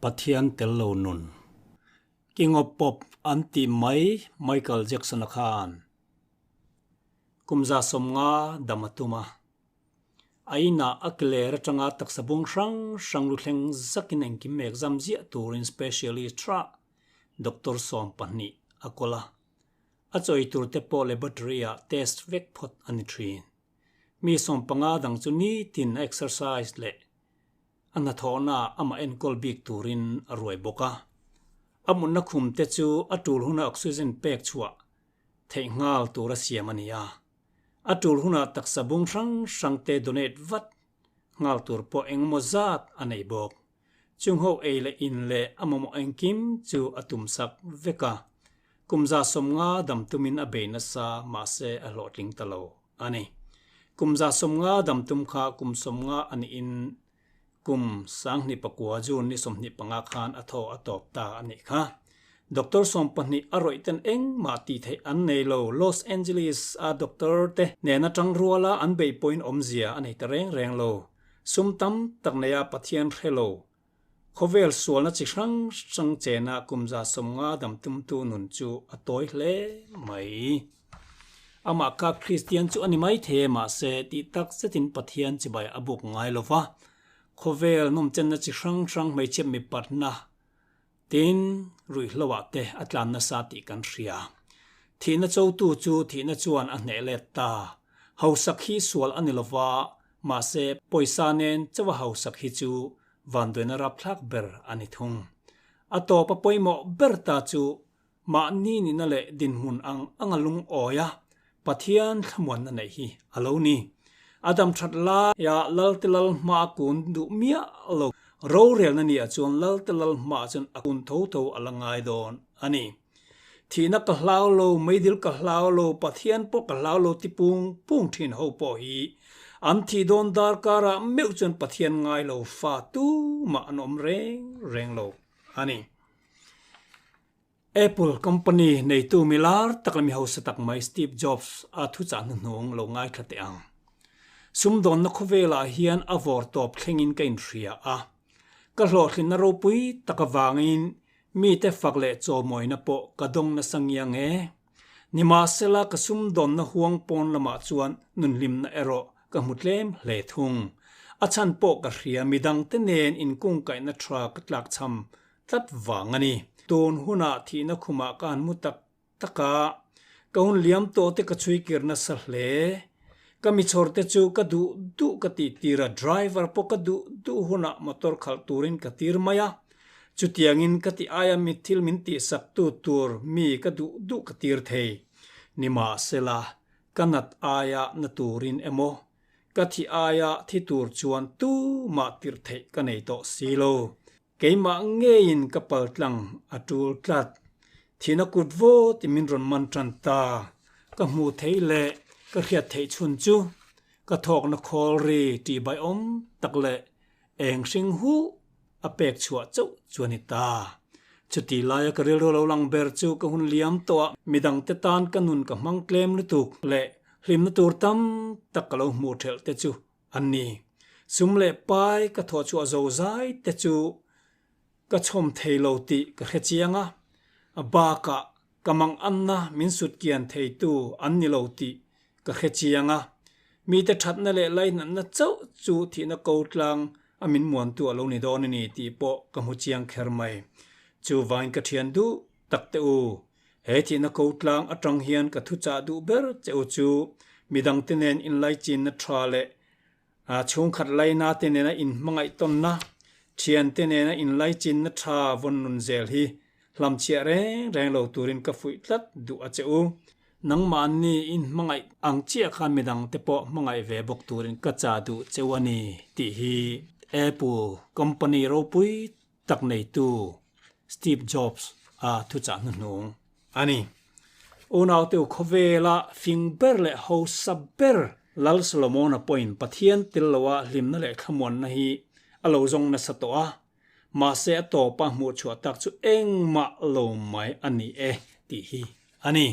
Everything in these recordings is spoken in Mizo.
Pathian tel lo nun. King of Pop an tih mai Michael Jackson-a khan kum 150 dam a tum a. A inah a keler atanga taksa bung hrang hrang lu thleng zakin engkim exam ziah turin specialist tha doctor 12 a kawl a. A chawi tur te pawh laboratory ah test vek phawt a ni thin. Mi 15 dang chu nitin a exercise leh a hnathawhna ah amah enkawl bik turin a ruai bawk a. A mutna khum te chu a tul huna oxygen pek chhuah theih nghal tur a siam a ni a. A tul hunah taksa bung hrang hrang te donate vat nghal tur pawh engemaw zat a nei bawk. Chung ho ei leh in leh a mamawh engkim chu a tum sak vek a. Kum 150 dam tumin a bei nasa mahse a hlawhtling ta lo a ni. Kum 150 dam tum kha kum 50 a niin kum 2009 June ni 25 khan a thaw a tawp ta a nih kha. Doctor 12 a rawih ten engmah tih theih an nei lo. Los Angeles a doctor te nena tang ruala an beih pawhin awmzia a nei ta reng reng lo. Sum tam tak neia Pathian hre lo. Khawvel sualna chi hrang hrang chena kum 150 dam tumtu nun chu a tawi hle mai. Amah kha Kristian chu a ni mai thei e, mahse tih tak zetin Pathian chibai a buk ngai lo va. Khawvel nawmchenna chi hrang hrang hmeichhia mipatna tin ruihhloah te a tlan nasa tih kan hria. Thihna chotu chu thihna chuan a hneh let ta. Hausak hi sual a ni lo va, mahse pawisa nen chauha hausak hi chu vanduaina rapthlak ber a ni thung. A tawp a pawimawh ber ta chu mahni nihna leh dinhmun ang anga lungawi a, Pathian thlamuanna neih hi a lo ni. A dam that laia Lalte Lal hma a kun duh miah lo. Rorelna ni ah chuan Lalte Lal hma ah chuan a kun tho tho a la ngai dawn a ni. Thihna ka hlau lo, meidil ka hlau lo, Pathian pawh ka hlau lo ti pung pung thin ho pawh hi an thih dawn darkarah meuh chuan Pathian ngai lo fa tumah an awm reng reng lo a ni. Apple company neitu mi lar tak leh mi hausa tak mai Steve Jobs a thuchah hnuhnung lo ngaithla teh ang. Sumdawnna khawvelah hian a vawr tawp thlengin ka inhria a. Ka hlawhtlinna ropui tak avangin mite fak leh chawmawina pawh ka dawng nasa ngiang e. Nimahsela ka sumdawnna huang pawn lamah chuan nunhlimna erawh ka hmu tlem hle thung. A chhan pawh ka hria midangte nen inkungkaihna tha ka tlakchham tlat vang a ni. Tun hunah thihna khumah ka han mu tak tak a, ka hun liam tawh te ka chhui kir nasa hle. Ka michhawr te chu ka duh duh ka tih tir a, driver pawh ka duh duh hunah motor khalh turin ka tir mai a. Chutiangin ka ti aia mi thil min tihsak tu tur mi ka duh duh ka tir thei. Nimahsela, ka nat aia na turin emaw, ka thi aia thi tur chuan tumah tirh theih ka nei tawh si lo. Keimah ngeiin ka paltlang a tul tlat. Thihna kut vawt in min rawn man tan ta. Ka hmuh theih leh ka hriat theih chhun chu ka thawkna khawl ri tihbaiawm tak leh eng hring huh a pek chhuah chauh chu a ni ta. Chutih laia ka rilru lo lang ber chu ka hun liam tawh a, midangte tan ka nun ka hmang tlem lutuk leh hlimna tur tam tak ka lo hmuh thelh te chu an ni. Sum leh pai ka thawh chhuah zo zai te chu ka chhawm thei lo tih ka hre chiang a, bakah ka mang anna min sut kian theitu an ni lo tih ka hre chiang a. Mite thatna leh lainatna chauh chu thihna ko tlang a min muantu a lo ni dawn a ni tih pawh ka hmu chiang kher mai. Chuvangin ka thian duh tak te u, He thihna ko tlang atang hian ka thuchah duh ber che u chu midangte nen inlaichinna tha leh chhungkhat laina te nena inhmangaih tawnna, thiante nena inlaichinna tha vawn nun zel hi hlamchhiah reng reng lo turin ka fuih tlat duh a che u. Nangmahni inhmangaih ang chiah khan midangte pawh hmangaih ve bawk turin ka chah duh che u a ni tih hi Apple company ropui tak neitu Steve Jobs a thuchah hnuhnung a ni. Unaute u khawvela fing ber leh hausa ber Lal Solomona pawhin Pathian tel loa hlimna leh thlamuanna hi a lo zawng nasa tawh a, mahse a tawpa hmuh chhuah tak chu engmah lo mai a ni e tih hi a ni.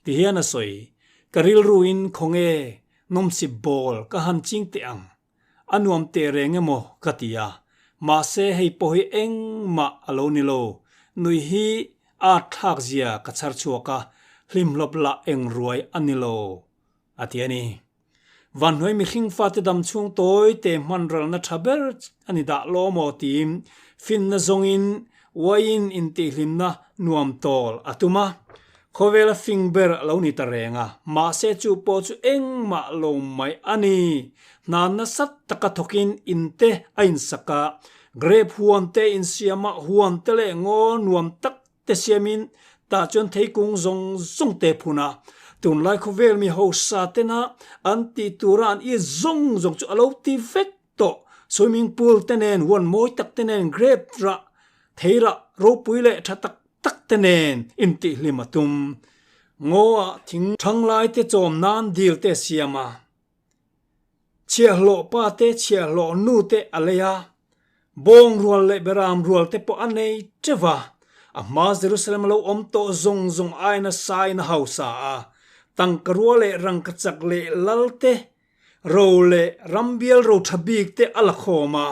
Ti hian a sawi, Ka rilruin khawnge nawmsip bawl ka han ching teh ang. A nuam teh reng emaw ka ti a. Mahse hei pawh hi engmah a lo ni lo. Nui hi a thlak zia ka chhar chhuak a, hlimhlawp lah eng ruai a ni lo, a ti a ni. Vanhnuai mihring fate dam chhung tawi te hman ralna tha ber a ni dah law maw tiin finna zawngin uaiin intihhlimna nuam tawl a tum a. Khawvela fing ber a lo ni ta reng a, mahse chu pawh chu engmah lo mai a ni. Hna nasa taka thawkin in te a insak a, grape huan te insiam a, huan te leh ngaw nuam tak te siamin tah chuan theikung zawng zawng te phun a. Tunlai khawvel mi hausa tena an tih tura an it zawng zawng chu a lo ti vek tawh. Swimming pool te nen, huan mawi tak te nen, grape rah, thei rah ropui leh tha tak tak te nen intihhlim a tum. Ngaw-ah thing thang lai te chawm nan dil te a siam a. Chhiahhlawh pa te chhiahhlawh nu te a lei a. Bawng rual leh beram rual te pawh a nei teuh a. A hma Jerusalem a lo awm tawh zawng zawng aiin a sain a hausa a. Tangka rua leh rangkachak leh lal te Ro leh rambial ro tha bik te a la khawm a.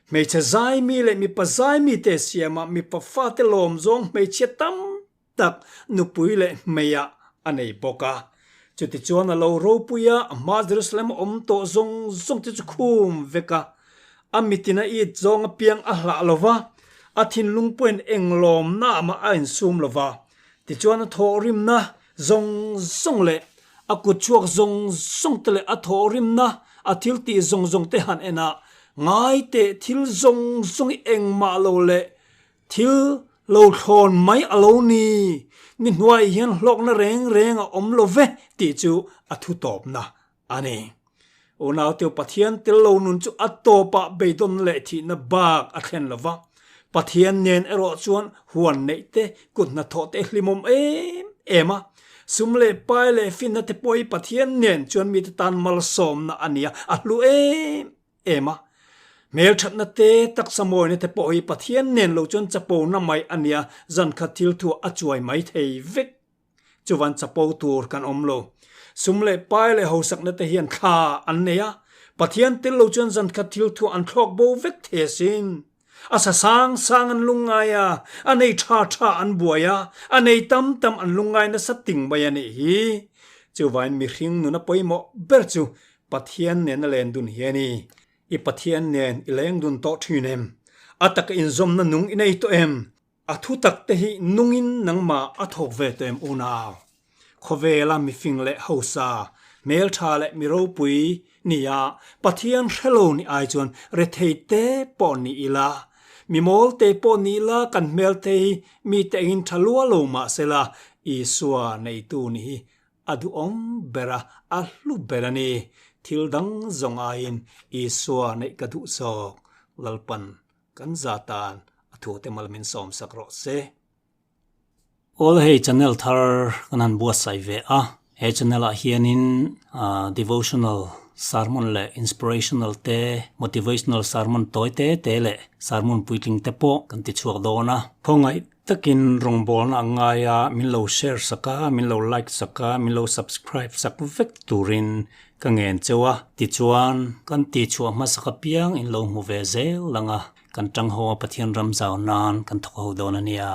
Hmeichhe zaimi leh mipa zaimi te siama mipa fate lawm zawng hmeichhia tam tak nupui leh hmeiah a nei bawk a. Chutichuan a lo ropui a, a hma Jerusalem a awm tawh zawng zawng te chu khum vek a. A mitin a it zawng apiang a hlah lo va, a thinlung pawhin eng lawmna mah a insum lo va. Tichuan a thawhrimna zawng zawng leh a kut chhuak zawng zawng te leh a thawhrimna a thil tih zawng zawng te han en a, ngai teh thil zawng zawng hi engmah lo leh thil lo thlawn mai a lo ni, ni hnuaiah hian hlawkna reng reng a awm lo ve tih chu a thu tawpna a ni. Unauteu Pathian tel lo nun chu a tawpah beidawn leh thihna bak a thlen lo va, Pathian nen erawh chuan huan neih te, kut hnathawh te hlimawm em em a. Sum leh pai leh finna te pawh hi Pathian nen chuan mite tan malsawmna a nia, a hlu em em a. Hmelthatna te, taksa mawina te pawh hi Pathian nen lo chuan chapona mai a nia, zankhat thil thuah a chuai mai thei vek. Chuvan chapo tur kan awm lo. Sum leh pai leh hausakna te hian thla an nei a, Pathian tel lo chuan zankhat thil thu an thlawk bo vek thei asin. A sa sang sang an lungngai a, a nei tha tha an buai a, a nei tam tam an lungngai nasa ting mai a nih hi. Chuvain mihring nuna pawimawh ber chu Pathian nena len dun hi a ni. I Pathian nen i leng dun tawh thin em? A taka inzawmna nung i nei tawh em? A thu tak te hi nungin nangmah a thawk ve tawh em unau? Khawvela mifing leh hausa, hmeltha leh mi ropui nia Pathian hrelo ni ai chuan rethei te pawh ni ila, mi mawl te pawh ni ila kan hmel te hi mite engin tha lua lo mah sela Isua neitu ni hi a duhawm ber a, a hlu ber a ni. Thil dang zawng aiin Isua neih ka duh zawk, Lalpan Kan za tan a thu te mal min sawm sak rawh se. Awl hei channel thar kan han buatsaih ve a, he channel ah hianin devotional sermon leh inspirational te, motivational sermon tawi te te leh sermon puitling te pawh kan ti chhuak dawn a. Khawngaih takin rawngbawlna a ngai a, min lo share sak a, min lo like sak a, min lo subscribe sak vek turin Ka ngen cheu a, tichuan kan tihchhuah hmasak apiang in lo hmu ve zel lang a, kan tang ho a Pathian ram zau nan kan thawk ho dawn a nia.